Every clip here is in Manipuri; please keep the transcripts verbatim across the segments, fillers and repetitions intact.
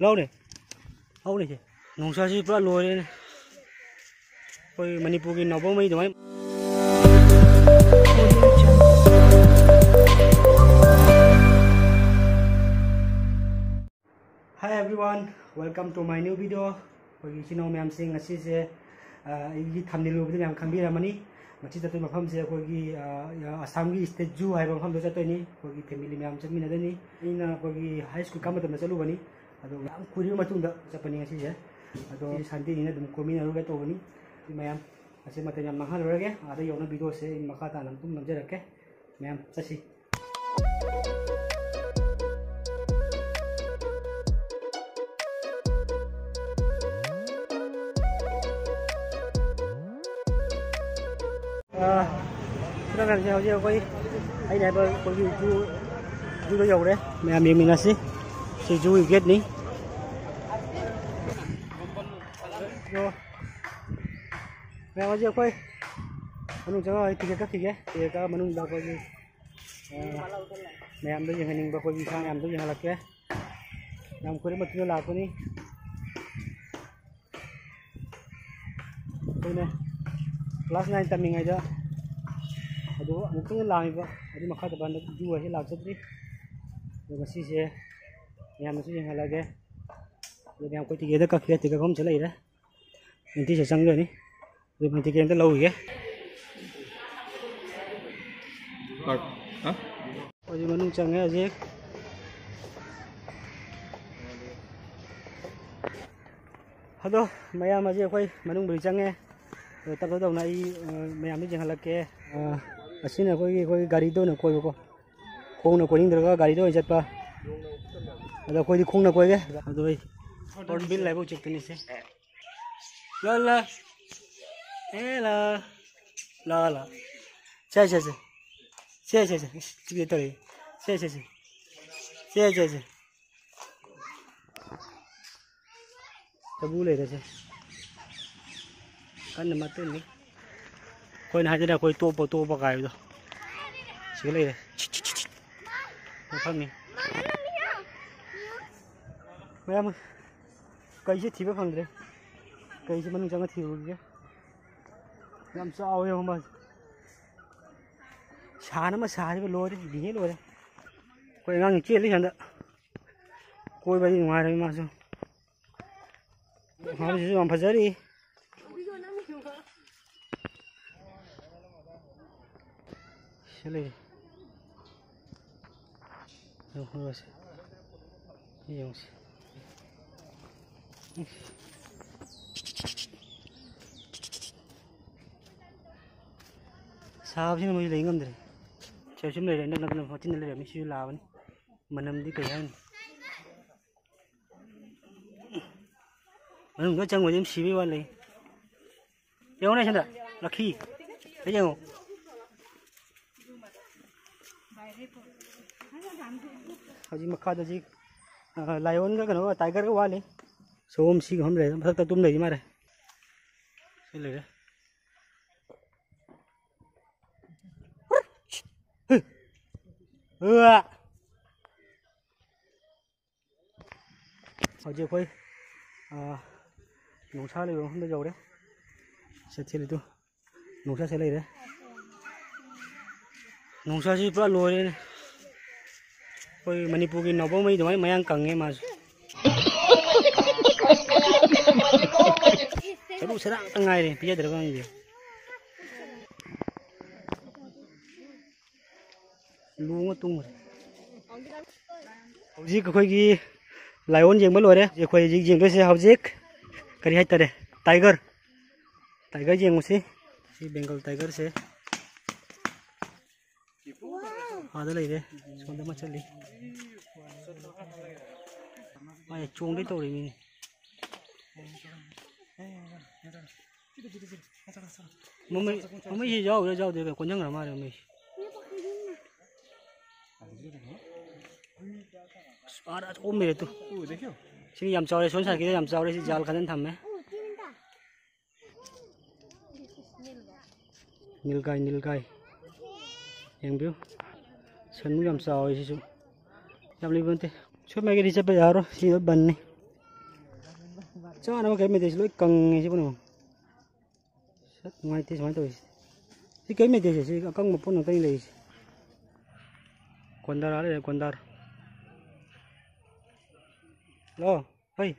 ꯂꯧꯅꯦ꯫ ꯍꯧꯅꯦ ꯁꯦ꯫ ꯅꯨꯡꯁꯥꯁꯤ ꯄꯨꯔꯥ ꯂꯣꯏꯔꯦꯅꯦ꯫ ꯑꯩꯈꯣꯏ ꯃꯅꯤꯄꯨꯔꯒꯤ ꯅꯥꯎꯕ ꯃꯩ ꯑꯗꯨꯃꯥꯏꯅ꯫ Hi everyone, welcome to my new video. ꯑꯩꯈꯣꯏꯒꯤ ꯏꯆꯤꯟ ꯏꯅꯥꯎ ꯃꯌꯥꯝꯁꯤꯡ, ꯉꯁꯤꯁꯦ, ꯑ, ꯑꯩꯒꯤ ꯊꯝꯅꯤꯜ ꯎꯕꯗ ꯃꯌꯥꯝ ꯈꯪꯕꯤꯔꯝꯃꯅꯤ꯫ ꯉꯁꯤ ꯆꯠꯇꯣꯏ ꯃꯐꯝꯁꯦ ꯑꯩꯈꯣꯏꯒꯤ, ꯑ, ꯑ, ꯑꯁꯥꯝꯒꯤ ꯁ꯭ꯇꯦꯠ ꯖꯨ ꯍꯥꯏꯕ ꯃꯐꯝꯗ ꯆꯠꯇꯣꯏꯅꯤ꯫ ꯑꯩꯈꯣꯏꯒꯤ ꯐꯦꯃꯤꯂꯤ ꯃꯌꯥꯝ ꯆꯠꯃꯤꯟꯅꯗꯣꯏꯅꯤ꯫ ꯑꯩꯅ ꯑꯩꯈꯣꯏꯒꯤ ꯍꯥꯏ ꯁ꯭ꯀꯨꯜ ꯀꯥꯕ ꯃꯇꯝꯗ ꯆꯠꯂꯨꯕꯅꯤ꯫ ꯑꯗꯣ ꯌꯥꯝ ꯀꯨꯏꯔꯕ ꯃꯇꯨꯡꯗ ꯆꯠꯄꯅꯤ ꯉꯁꯤꯁꯦ꯫ ꯑꯗꯣ ꯁꯟꯗꯦꯅꯤꯅ ꯑꯗꯨꯝ ꯀꯣꯏꯃꯤꯟꯅꯔꯨꯒꯦ ꯇꯧꯕꯅꯤ꯫ ꯃꯌꯥꯝ ꯉꯁꯤ ꯃꯇꯝ ꯌꯥꯝ ꯃꯥꯡꯍꯜꯂꯔꯣꯏꯒꯦ꯫ ꯑꯥꯗ ꯌꯧꯅ ꯚꯤꯗꯤꯑꯣꯁꯦ ꯑꯩ ꯃꯈꯥ ꯇꯥꯅ ꯑꯗꯨꯝ ꯅꯝꯖꯔꯛꯀꯦ꯫ ꯃꯌꯥꯝ ꯆꯠꯁꯤ꯫ ꯑꯥ, ꯁꯤꯗ ꯃꯌꯥꯝꯁꯦ ꯍꯧꯖꯤꯛ ꯑꯩꯈꯣꯏ, ꯑꯩꯅ ꯍꯥꯏꯕ ꯑꯩꯈꯣꯏꯒꯤ ꯖꯨ, ꯖꯨꯗ ꯌꯧꯔꯦ꯫ ꯃꯌꯥꯝ ꯌꯦꯡꯃꯤꯟꯅꯁꯤ꯫ ꯁꯤ ꯖꯨꯒꯤ ꯒꯦꯠꯅꯤ꯫ ꯑꯗꯣ ꯃꯌꯥꯝ ꯍꯧꯖꯤꯛ ꯑꯩꯈꯣꯏ ꯃꯅꯨꯡ ꯆꯪꯉꯒ ꯇꯤꯀꯦꯠ ꯀꯛꯈꯤꯒꯦ꯫ ꯇꯤꯀꯦꯠ ꯀꯛꯑ ꯃꯅꯨꯡꯗ ꯑꯩꯈꯣꯏꯒꯤ ꯑ, ꯃꯌꯥꯝꯗ ꯌꯦꯡꯍꯟꯅꯤꯡꯕ ꯑꯩꯈꯣꯏꯒꯤ ꯏꯟꯁꯥꯡ ꯃꯌꯥꯝꯗꯣ ꯌꯦꯡꯍꯜꯂꯛꯀꯦ꯫ ꯌꯥꯝ ꯀꯨꯏꯔꯕ ꯃꯇꯨꯡꯗ ꯂꯥꯛꯄꯅꯤ꯫ ꯑꯩꯈꯣꯏꯅ class nine ꯇꯝꯃꯤꯉꯩꯗ ꯑꯗꯨ ꯑꯃꯨꯛꯇꯪ ꯂꯥꯛꯑꯝꯃꯤꯕ, ꯑꯗꯨ ꯃꯈꯥ ꯇꯝꯕ ꯍꯟꯗꯛ ꯖꯨ ꯍꯥꯏꯁꯦ ꯂꯥꯛꯆꯗ꯭ꯔꯤ꯫ ꯑꯗꯣ ꯉꯁꯤꯁꯦ ꯃꯌꯥꯝꯗꯁꯨ ꯌꯦꯡꯍꯜꯂꯒꯦ꯫ ꯑꯗꯣ ꯃꯌꯥꯝ ꯑꯩꯈꯣꯏ ꯇꯤꯀꯦꯠꯇ ꯀꯛꯈꯤꯒꯦ, ꯇꯤꯀꯦꯠ ꯀꯛꯐꯝꯁꯦ ꯂꯩꯔꯦ꯫ ꯑꯦꯟꯇ꯭ꯔꯤꯁꯦ ꯆꯪꯗꯣꯏꯅꯤ꯫ ꯑꯗꯨ ꯇꯤꯀꯦꯠ ꯑꯝꯇ ꯂꯧꯈꯤꯒꯦ꯫ ꯂꯥꯛ-, ꯍꯥ? ꯍꯧꯖꯤꯛ ꯃꯅꯨꯡ ꯆꯪꯉꯦ ꯍꯧꯖꯤꯛ꯫ ꯑꯗꯣ ꯃꯌꯥꯝ ꯍꯧꯖꯤꯛ ꯑꯩꯈꯣꯏ ꯃꯅꯨꯡꯕꯨꯗꯤ ꯆꯪꯉꯦ꯫ ꯑꯗꯣ ꯇꯞ ꯇꯞ ꯇꯧꯅ ꯑꯩ, ꯑ, ꯃꯌꯥꯝꯗ ꯌꯦꯡꯍꯜꯂꯛꯀꯦ꯫ ꯑ, ꯑꯁꯤꯅ ꯑꯩꯈꯣꯏꯒꯤ, ꯑꯩꯈꯣꯏꯒꯤ ꯒꯥꯔꯤꯗ ꯑꯣꯏꯅ ꯀꯣꯏꯕꯀꯣ꯫ ꯈꯣꯡꯅ ꯀꯣꯏꯅꯤꯡꯗ꯭ꯔꯒ ꯒꯥꯔꯤꯗ ꯑꯣꯏꯅ ꯆꯠꯄ꯫ ꯑꯗꯣ ꯑꯩꯈꯣꯏꯗꯤ ꯈꯣꯡꯅ ꯀꯣꯏꯒꯦ꯫ ꯑꯗꯣ ꯑꯩ ꯍꯣꯔꯟꯕꯤꯜ ꯍꯥꯏꯕ ꯎꯆꯦꯛꯇꯨꯅꯤꯁꯦ꯫ ꯂꯥ ꯂꯥ꯫ ꯑꯦ ꯂꯥ꯫ ꯂꯥ ꯂꯥ꯫ ꯁꯦ ꯁꯦ ꯁꯦ꯫ ꯁꯦ ꯁꯦ ꯁꯦ꯫ ꯏꯁ, ꯆꯤꯛꯀꯦ ꯇꯧꯔꯦ꯫ ꯁꯦ ꯁꯦ ꯁꯦ꯫ ꯁꯦ ꯁꯦ ꯁꯦ꯫ ꯆꯐꯨ ꯂꯩꯔꯦꯁꯦ꯫ ꯀꯟꯅ ꯃꯇꯨꯡꯅꯤ꯫ ꯑꯩꯈꯣꯏꯅ ꯍꯥꯏꯗꯅ ꯑꯩꯈꯣꯏ ꯇꯣꯞꯄ ꯇꯣꯞꯄ ꯀꯥꯏꯕꯗꯣ꯫ ꯁꯤꯒ ꯂꯩꯔꯦ꯫ ꯃꯐꯝꯅꯤ꯫ ꯃꯌꯥꯝ, ꯀꯩꯁꯦ ꯊꯤꯕ ꯐꯪꯗ꯭ꯔꯦ꯫ ꯀꯩꯁꯦ ꯃꯅꯨꯡ ꯆꯪꯉ ꯊꯤꯔꯨꯔꯒꯦ꯫ ꯌꯥꯝ ꯆꯥꯎꯋꯦ ꯃꯃꯜ꯫ ꯁꯥꯟ ꯑꯃ ꯁꯥꯔꯤꯕ ꯂꯣꯏꯔꯦ, ꯂꯤꯡꯉꯦ ꯂꯣꯏꯔꯦ꯫ ꯑꯩꯈꯣꯏ ꯑꯉꯥꯡꯁꯤꯡ ꯆꯦꯜꯂꯤ ꯁꯣꯝꯗ꯫ ꯀꯣꯏꯕꯗꯤ ꯅꯨꯡꯉꯥꯏꯔꯣꯏ ꯃꯥꯁꯨ꯫ ꯃꯐꯝꯁꯤꯁꯨ ꯌꯥꯝ ꯐꯖꯔꯤ꯫ ꯁꯤ ꯂꯩꯔꯦ꯫ ꯌꯦꯡꯉꯨꯁꯦ꯫ ꯌꯦꯡꯉꯨꯁꯦ꯫ ꯁꯥꯕꯁꯤꯅ ꯃꯣꯏꯁꯨ ꯂꯩ ꯉꯝꯗ꯭ꯔꯦ꯫ ꯁꯤꯗ ꯁꯨꯝ ꯂꯩꯔꯦ, ꯅꯛ ꯅꯛꯅ ꯍꯣꯇꯦꯜꯗ ꯂꯩꯔꯝꯃꯤ꯫ ꯁꯤꯁꯨ ꯂꯥꯕꯅꯤ꯫ ꯃꯅꯝꯗꯤ ꯀꯩ ꯍꯥꯏꯅꯤ? ꯃꯅꯨꯡꯗ ꯆꯪꯕꯗꯤ ꯑꯗꯨꯝ ꯁꯤꯕꯩ ꯋꯥ ꯂꯩ꯫ ꯌꯦꯡꯉꯨꯅꯦ ꯁꯤꯗ, ꯂꯛꯈꯤ꯫ ꯁꯤ ꯌꯦꯡꯉꯨ꯫ ꯍꯧꯖꯤꯛ ꯃꯈꯥꯗ ꯍꯧꯖꯤꯛ, ꯑ, ꯂꯥꯏꯑꯣꯟꯒ ꯀꯩꯅꯣꯒ, ꯇꯥꯏꯒꯔꯒ ꯋꯥꯠꯂꯤ꯫ ꯁꯣꯝ ꯁꯤꯒ ꯑꯃ ꯂꯩꯔꯦ, ꯃꯊꯛꯇ ꯇꯨꯝ ꯂꯩꯔꯤ ꯃꯥꯜꯂꯦ꯫ ꯁꯤ ꯂꯩꯔꯦ꯫ ꯎ-ꯑ꯫ ꯍꯧꯖꯤꯛ ꯑꯩꯈꯣꯏ, ꯑ, ꯅꯣꯡꯁꯥ ꯂꯩꯕ ꯃꯐꯝꯗ ꯌꯧꯔꯦ꯫ ꯆꯠꯊꯦꯜꯗꯨ ꯅꯣꯡꯁꯥꯁꯦ ꯂꯩꯔꯦ꯫ ꯅꯣꯡꯁꯥꯁꯤ ꯄꯨꯔꯥ ꯂꯣꯏꯔꯦꯅꯦ꯫ ꯑꯩꯈꯣꯏ ꯃꯅꯤꯄꯨꯔꯒꯤ ꯅꯥꯎꯕ ꯃꯩ ꯑꯗꯨꯃꯥꯏꯅ ꯃꯌꯥꯡ ꯀꯪꯉꯦ ꯃꯥꯁꯨ꯫ ꯁꯔꯨ ꯁꯔꯥꯡꯇ ꯉꯥꯏꯔꯦ, ꯄꯤꯖꯗ꯭ꯔꯕ ꯈꯪꯗꯦ꯫ ꯂꯣꯡꯉ ꯇꯨꯝꯈ꯭ꯔꯦ꯫ ꯍꯧꯖꯤꯛ ꯑꯩꯈꯣꯏꯒꯤ ꯂꯥꯏꯑꯣꯟ ꯌꯦꯡꯕ ꯂꯣꯏꯔꯦ꯫ ꯑꯩꯈꯣꯏ ꯍꯧꯖꯤꯛ ꯌꯦꯡꯗꯣꯏꯁꯦ ꯍꯧꯖꯤꯛ ꯀꯔꯤ ꯍꯥꯏꯇꯥꯔꯦ? ꯇꯥꯏꯒꯔ꯫ ꯇꯥꯏꯒꯔ ꯌꯦꯡꯉꯨꯁꯤ꯫ ꯁꯤ ꯕꯦꯡꯒꯜ ꯇꯥꯏꯒꯔꯁꯦ꯫ ꯑꯥꯗ ꯂꯩꯔꯦ꯫ ꯁꯣꯝꯗ ꯑꯃ ꯆꯠꯂꯤ꯫ ꯃꯥꯁꯦ ꯆꯣꯡꯗꯣꯏ ꯇꯧꯔꯤ ꯃꯤꯅꯤ꯫ ꯃꯃꯩ, ꯃꯃꯩꯁꯤ ꯌꯥꯎꯔꯤꯔꯥ ꯌꯥꯎꯗꯣꯏꯔꯥ? ꯀꯣꯟꯁꯤꯟꯈ꯭ꯔ ꯃꯥꯜꯂꯦ ꯃꯃꯩꯁꯤ꯫ ꯑꯁ, ꯑꯥꯗ ꯑꯆꯧꯕ ꯑꯃ ꯂꯩꯔꯦ ꯇꯨ꯫ ꯁꯤꯗꯤ ꯌꯥꯝ ꯆꯥꯎꯔꯦ, ꯁꯣꯝ ꯁꯥꯏꯠꯀꯤꯗ ꯌꯥꯝ ꯆꯥꯎꯔꯦ, ꯁꯤ ꯖꯥꯜ ꯈꯟꯖꯤꯟ ꯊꯝꯃꯦ꯫ ꯅꯤꯜꯒꯥꯏ, ꯅꯤꯜꯒꯥꯏ꯫ ꯌꯦꯡꯕꯤꯌꯨ꯫ ꯁꯟꯃꯨꯛ ꯌꯥꯝ ꯆꯥꯎꯋꯦ ꯁꯤꯁꯨ꯫ ꯌꯥꯝ ꯂꯩꯕ ꯅꯠꯇꯦ꯫ ꯁꯣꯝ ꯃꯥꯏꯀꯩꯗꯤ ꯆꯠꯄ ꯌꯥꯔꯣꯏ, ꯁꯤ ꯂꯣꯏ ꯕꯟꯅꯤ꯫ ꯆꯥꯅꯕ ꯀꯔꯤꯝ ꯂꯩꯇꯦ, ꯁꯤ ꯂꯣꯏ ꯀꯪꯉꯦ ꯁꯤꯕꯨ꯫ ꯁꯠ, ꯅꯨꯡꯉꯥꯏꯇꯦ ꯁꯨꯃꯥꯏꯅ ꯇꯧꯔꯤꯁꯦ꯫ ꯁꯤ ꯀꯔꯤꯝ ꯂꯩꯇꯦ, ꯁꯤ, ꯁꯤ ꯑꯀꯪꯕ ꯄꯣꯠ ꯉꯥꯛꯇꯅꯤ ꯂꯩꯔꯤꯁꯦ꯫ ꯀꯣꯟꯗꯥꯔ ꯂꯩꯔꯦ, ꯀꯣꯟꯗꯥꯔ꯫ ꯍꯜꯂꯣ, ꯍꯩ꯫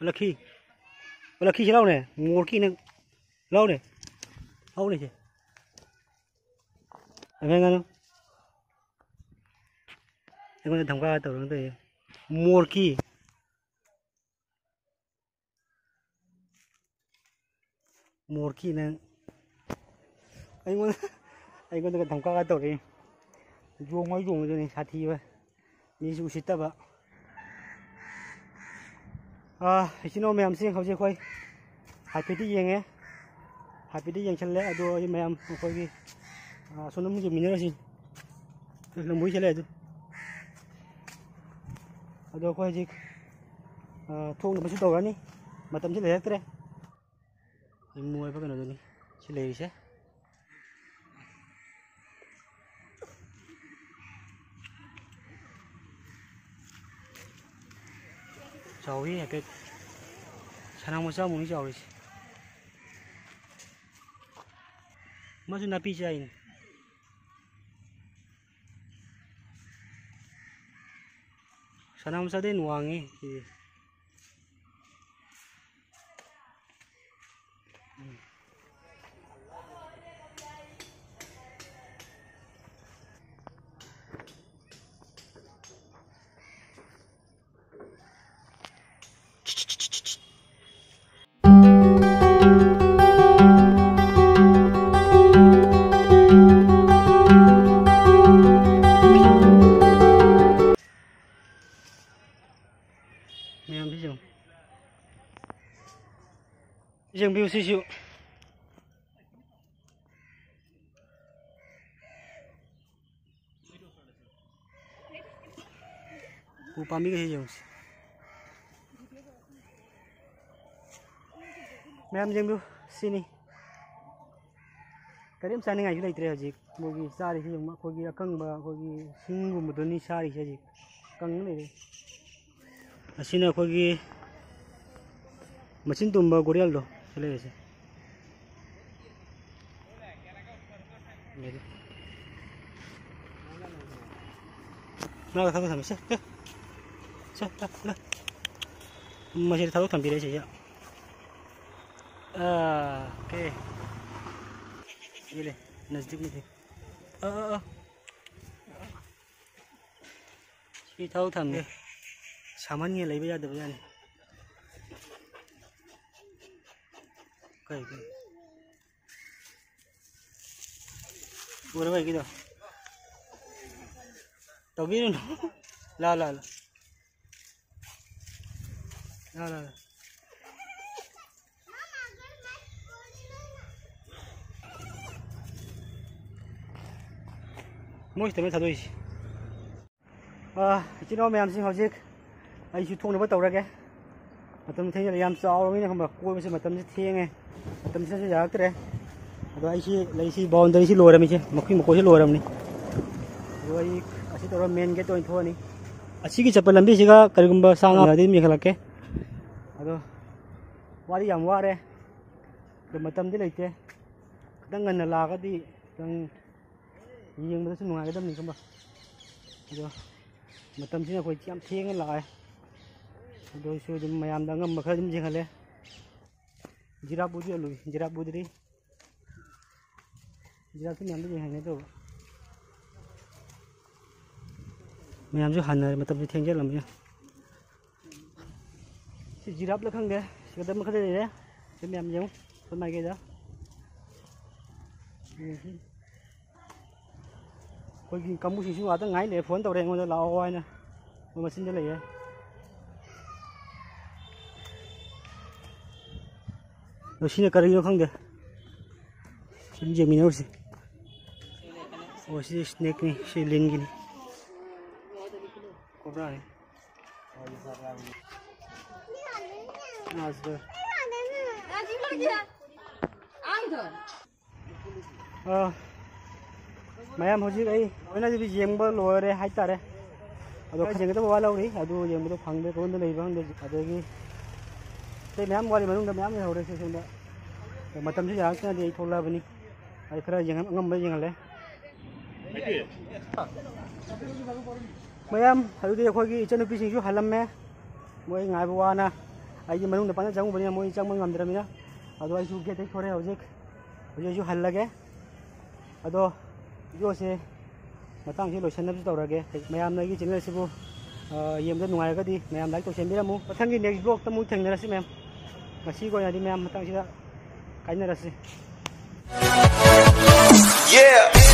ꯂꯛꯈꯤ꯫ ꯂꯛꯈꯤ ꯁꯤ ꯂꯥꯎꯅꯦ, ꯃꯣꯔꯀꯤ ꯅꯪ꯫ ꯂꯥꯎꯅꯦ꯫ ꯂꯥꯎꯅꯦ ꯁꯦ꯫ ꯑꯃꯦꯡꯒꯅꯨ꯫ ꯑꯩꯉꯣꯟꯗ ꯙꯝꯀꯥ ꯇꯧꯔꯒ ꯇꯧꯔꯤꯁꯦ꯫ ꯃꯣꯔꯀꯤ꯫ ꯃꯣꯔꯀꯤ ꯅꯪ꯫ ꯑꯩꯉꯣꯟꯗ, ꯑꯩꯉꯣꯟꯗꯒ ꯙꯝꯀꯥꯒ ꯇꯧꯔꯛꯏ꯫ ꯌꯣꯡꯉ ꯌꯣꯡꯉꯗꯨꯅꯤ ꯁꯥꯊꯤꯕ꯫ ꯃꯤꯁꯨ ꯎꯁꯤꯠꯇꯕ꯫ ꯑꯥ, ꯏꯆꯤꯟ ꯏꯅꯥꯎ ꯃꯌꯥꯝꯁꯦ ꯍꯧꯖꯤꯛ ꯑꯩꯈꯣꯏ ꯍꯥꯏꯐꯦꯠꯇꯤ ꯌꯦꯡꯉꯦ꯫ ꯍꯥꯏꯐꯦꯠꯇꯤ ꯌꯦꯡꯁꯜꯂꯦ꯫ ꯑꯗꯣ ꯑꯩ ꯃꯌꯥꯝ ꯑꯩꯈꯣꯏꯒꯤ, ꯑꯥ, ꯑꯁꯣꯝꯗ ꯑꯃꯨꯛ ꯌꯦꯡꯃꯤꯟꯅꯔꯁꯤ꯫ ꯂꯝꯕꯣꯏ ꯆꯠꯂꯦ ꯑꯗꯨ꯫ ꯑꯗꯣ ꯑꯩꯈꯣꯏ ꯍꯧꯖꯤꯛ, ꯑꯥ, ꯊꯣꯛꯅꯕꯁꯨ ꯇꯧꯔꯅꯤ꯫ ꯃꯇꯝꯁꯤ ꯂꯩꯔꯛꯇ꯭ꯔꯦ꯫ ꯏꯃꯣꯏꯕ ꯀꯩꯅꯣꯗꯨꯅꯤ ꯁꯤ ꯂꯩꯔꯤꯁꯦ꯫ ꯆꯥꯎꯋꯤ ꯍꯥꯏꯐꯦꯠ꯫ ꯁꯅꯥ ꯃꯆꯥꯃꯨꯛꯅꯤ ꯆꯥꯎꯔꯤꯁꯦ꯫ ꯃꯥꯁꯨ ꯅꯥꯄꯤ ꯆꯥꯏꯅꯤ꯫ ꯁꯅꯥ ꯃꯆꯥꯗꯩ ꯍꯦꯟꯅ ꯋꯥꯡꯉꯤ ꯁꯤꯗꯤ꯫ ꯃꯌꯥꯝꯁꯤ ꯌꯦꯡꯉꯨ꯫ ꯌꯦꯡꯕꯤꯌꯨ ꯁꯤꯁꯨ꯫ ꯎ ꯄꯥꯝꯕꯤꯒꯩꯁꯤ ꯌꯦꯡꯉꯨꯁꯤ꯫ ꯃꯌꯥꯝ ꯌꯦꯡꯕꯤꯌꯨ ꯁꯤꯅꯤ꯫ ꯀꯔꯤꯝ ꯆꯥꯅꯤꯡꯉꯥꯏꯁꯨ ꯂꯩꯇ꯭ꯔꯦ ꯍꯧꯖꯤꯛ꯫ ꯃꯣꯏꯒꯤ ꯆꯥꯔꯤꯁꯤ ꯌꯦꯡꯉꯨ, ꯑꯩꯈꯣꯏꯒꯤ ꯑꯀꯪꯕ, ꯑꯩꯈꯣꯏꯒꯤ ꯁꯤꯡꯒꯨꯝꯕꯗꯨꯅꯤ ꯆꯥꯔꯤꯁꯦ ꯍꯧꯖꯤꯛ꯫ ꯀꯪꯉ ꯂꯩꯔꯦ꯫ ꯑꯁꯤꯅ ꯑꯩꯈꯣꯏꯒꯤ ꯃꯆꯤꯟ ꯇꯨꯝꯕ ꯒꯣꯔꯦꯜꯗꯣ꯫ ꯁꯤ ꯂꯩꯔꯤꯁꯦ꯫ ꯃꯥꯒ ꯊꯥꯗꯣꯛ ꯊꯝꯃꯦ꯫ ꯁꯦ, ꯁꯦ꯫ ꯁꯦ, ꯂꯥ, ꯂꯥ꯫ ꯃꯁꯤꯗ ꯊꯥꯗꯣꯛ ꯊꯝꯕꯤꯔꯦ ꯁꯤꯁꯦ꯫ ꯑꯥ, ꯑꯣꯀꯦ꯫ ꯌꯦ ꯂꯦ, ꯅꯖꯗꯤꯛ ꯃꯦ ꯊꯦ꯫ ꯑꯥ, ꯑꯥ, ꯑꯥ꯫ ꯁꯤ ꯊꯥꯗꯣꯛ ꯊꯝꯃꯦ꯫ ꯑꯦ, ꯁꯥꯃꯟꯒꯤ ꯂꯩꯕ ꯌꯥꯗꯕ ꯖꯥꯠꯅꯤ꯫ ꯀꯩ, ꯀꯩ? ꯎꯔꯕ ꯑꯩꯒꯤꯗꯣ? ꯇꯧꯕꯤꯔꯨꯅꯨ꯫ ꯂꯥ, ꯂꯥ, ꯂꯥ꯫ ꯂꯥ, ꯂꯥ, ꯂꯥ꯫ ꯃꯣꯏ ꯁꯤꯗꯅꯦ ꯊꯥꯗꯣꯛꯏꯁꯦ꯫ ꯑꯥ, ꯏꯆꯤꯟ ꯏꯅꯥꯎ ꯃꯌꯥꯝꯁꯤꯡ, ꯍꯧꯖꯤꯛ ꯑꯩꯁꯨ ꯊꯣꯛꯅꯕ ꯇꯧꯔꯒꯦ꯫ ꯃꯇꯝ ꯊꯦꯡꯖꯤꯜꯂꯦ, ꯌꯥꯝ ꯆꯥꯎꯔꯕꯅꯤꯅ ꯈꯪꯕ꯭ꯔꯥ, ꯀꯣꯏꯕꯁꯦ ꯃꯇꯝꯁꯦ ꯊꯦꯡꯉꯦ, ꯃꯇꯝꯁꯤꯅꯁꯨ ꯌꯥꯔꯛꯇ꯭ꯔꯦ꯫ ꯑꯗꯣ ꯑꯩꯁꯤ ꯂꯩꯁꯤ, ꯕꯥꯎꯟꯗꯔꯤꯁꯤ ꯂꯣꯏꯔꯝꯃꯤꯁꯦ, ꯃꯈꯨꯏ ꯃꯈꯣꯏꯁꯤ ꯂꯣꯏꯔꯝꯅꯤ꯫ ꯑꯗꯣ ꯑꯩ ꯑꯁꯤ ꯇꯧꯔꯒ ꯃꯦꯟ ꯒꯦꯠꯇ ꯑꯣꯏꯅ ꯊꯣꯛꯑꯅꯤ꯫ ꯑꯁꯤꯒꯤ ꯆꯠꯄ ꯂꯝꯕꯤꯁꯤꯒ ꯀꯔꯤꯒꯨꯝꯕ ꯁꯥ ꯉꯥꯗꯤ ꯑꯗꯨꯝ ꯌꯦꯡꯈꯠꯂꯛꯀꯦ꯫ ꯑꯗꯣ ꯋꯥꯗꯤ ꯌꯥꯝ ꯋꯥꯔꯦ, ꯑꯗꯣ ꯃꯇꯝꯗꯤ ꯂꯩꯇꯦ꯫ ꯈꯤꯇꯪ ꯉꯟꯅ ꯂꯥꯛꯑꯒꯗꯤ ꯈꯤꯇꯪ ꯌꯦꯡꯕꯗꯁꯨ ꯅꯨꯡꯉꯥꯏꯒꯗꯕꯅꯤ ꯈꯪꯕ꯫ ꯑꯗꯣ ꯃꯇꯝꯁꯤꯅ ꯑꯩꯈꯣꯏ ꯌꯥꯝ ꯊꯦꯡꯅ ꯂꯥꯛꯑꯦ꯫ ꯑꯗꯨ ꯑꯣꯏꯔꯁꯨ ꯑꯗꯨꯝ ꯃꯌꯥꯝꯗ ꯑꯉꯝꯕ ꯈꯔ ꯑꯗꯨꯝ ꯌꯦꯡꯍꯜꯂꯦ꯫ ꯖꯤꯔꯥꯞ ꯎꯗꯤ ꯎꯠꯂꯨꯏ, ꯖꯤꯔꯥꯞ ꯎꯗ꯭ꯔꯤ꯫ ꯖꯤꯔꯥꯞꯁꯨ ꯃꯌꯥꯝꯗ ꯌꯦꯡꯍꯟꯒꯦ ꯇꯧꯕ꯫ ꯃꯌꯥꯝꯁꯨ ꯍꯟꯅꯔꯦ, ꯃꯇꯝꯁꯨ ꯊꯦꯡꯖꯤꯜꯂꯝꯃꯦ꯫ ꯁꯤ ꯖꯤꯔꯥꯞꯂ ꯈꯪꯗꯦ, ꯁꯤꯗ ꯃꯈꯜ ꯂꯩꯔꯦ꯫ ꯁꯤ ꯃꯌꯥꯝ ꯌꯦꯡꯉꯨ, ꯑꯩꯈꯣꯏ ꯃꯥꯏꯀꯩꯗ꯫ ꯌꯦꯡꯁꯤ꯫ ꯑꯩꯈꯣꯏꯒꯤ ꯀꯥꯡꯕꯨꯁꯤꯡꯁꯨ ꯉꯥꯛꯇ ꯉꯥꯏ ꯂꯩꯔꯦ, ꯐꯣꯟ ꯇꯧꯔꯦ ꯑꯩꯉꯣꯟꯗ, "ꯂꯥꯛꯑꯣ" ꯍꯥꯏꯅ꯫ ꯃꯣꯏ ꯃꯆꯤꯟꯗ ꯂꯩꯌꯦ꯫ ꯑꯗꯣ ꯁꯤꯅ ꯀꯔꯤꯅꯣ ꯈꯪꯗꯦ꯫ ꯁꯤ ꯌꯦꯡꯃꯤꯟꯅꯔꯨꯁꯤ꯫ ꯑꯣ, ꯁꯤ ꯁ꯭ꯅꯦꯛꯅꯤ, ꯁꯤ ꯂꯤꯟꯒꯤꯅꯤ꯫ ꯀꯣꯕ꯭ꯔꯥꯅꯤ꯫ ꯉꯥꯁꯤꯗ꯫ ꯑ, ꯃꯌꯥꯝ, ꯍꯧꯖꯤꯛ ꯑꯩ ꯂꯣꯏꯅꯗꯤ ꯌꯦꯡꯕ ꯂꯣꯏꯔꯦ ꯍꯥꯏꯇꯥꯔꯦ꯫ ꯑꯗꯣ ꯈꯔ ꯌꯦꯡꯒꯗꯕ ꯋꯥꯠꯍꯧꯔꯤ, ꯑꯗꯨ ꯌꯦꯡꯕꯗꯣ ꯐꯪꯗꯦ, ꯀꯔꯣꯝꯗ ꯂꯩꯕ ꯈꯪꯗꯦ꯫ ꯑꯗꯒꯤ ꯑꯇꯩ ꯃꯌꯥꯝ ꯋꯥꯠꯂꯤ, ꯃꯅꯨꯡꯗ ꯃꯌꯥꯝ ꯂꯩꯍꯧꯔꯦ꯫ ꯁꯤ ꯁꯣꯝꯗ ꯃꯇꯝꯁꯨ ꯌꯥꯔꯛꯇꯅꯗꯤ ꯑꯩ ꯊꯣꯛꯂꯛꯑꯕꯅꯤ꯫ ꯑꯩ ꯈꯔ ꯌꯦꯡꯉ-, ꯑꯉꯝꯕ ꯌꯦꯡꯍꯜꯂꯦ꯫ ꯃꯌꯥꯝ, ꯑꯗꯨꯗꯤ ꯑꯩꯈꯣꯏꯒꯤ ꯏꯆꯟꯅꯨꯄꯤꯁꯤꯡꯁꯨ ꯍꯜꯂꯝꯃꯦ꯫ ꯃꯣꯏ ꯉꯥꯏꯕ ꯋꯥꯅ, ꯑꯩꯗꯤ ꯃꯅꯨꯡꯗ ꯄꯪꯆꯪ ꯆꯪꯉꯨꯕꯅꯤꯅ ꯃꯣꯏ ꯆꯪꯕ ꯉꯝꯗ꯭ꯔꯕꯅꯤꯅ꯫ ꯑꯗꯣ ꯑꯩꯁꯨ ꯒꯦꯠꯇꯒꯤ ꯊꯣꯔꯛꯑꯦ ꯍꯧꯖꯤꯛ꯫ ꯍꯧꯖꯤꯛ ꯑꯩꯁꯨ ꯍꯜꯂꯒꯦ꯫ ꯑꯗꯣ ꯚꯤꯗꯤꯑꯣꯁꯦ ꯃꯇꯥꯡꯁꯤ ꯂꯣꯏꯁꯤꯟꯅꯕꯁꯨ ꯇꯧꯔꯒꯦ꯫ ꯃꯌꯥꯝꯅ ꯑꯩꯒꯤ ꯆꯦꯅꯦꯜ ꯑꯁꯤꯕꯨ, ꯑ, ꯌꯦꯡꯕꯗ ꯅꯨꯡꯉꯥꯏꯔꯒꯗꯤ ꯃꯌꯥꯝ ꯂꯥꯏꯛ ꯇꯧꯁꯟꯕꯤꯔꯝꯃꯨ꯫ ꯃꯊꯪꯒꯤ ꯅꯦꯛꯁ ꯕ꯭ꯂꯣꯛꯇ ꯑꯃꯨꯛ ꯊꯦꯡꯅꯔꯁꯤ ꯃꯌꯥꯝ꯫ ꯉꯁꯤꯒꯤ ꯑꯣꯏꯅꯗꯤ ꯃꯌꯥꯝ ꯃꯇꯥꯡꯁꯤꯗ ꯀꯥꯏꯅꯔꯁꯤ꯫ Yeah.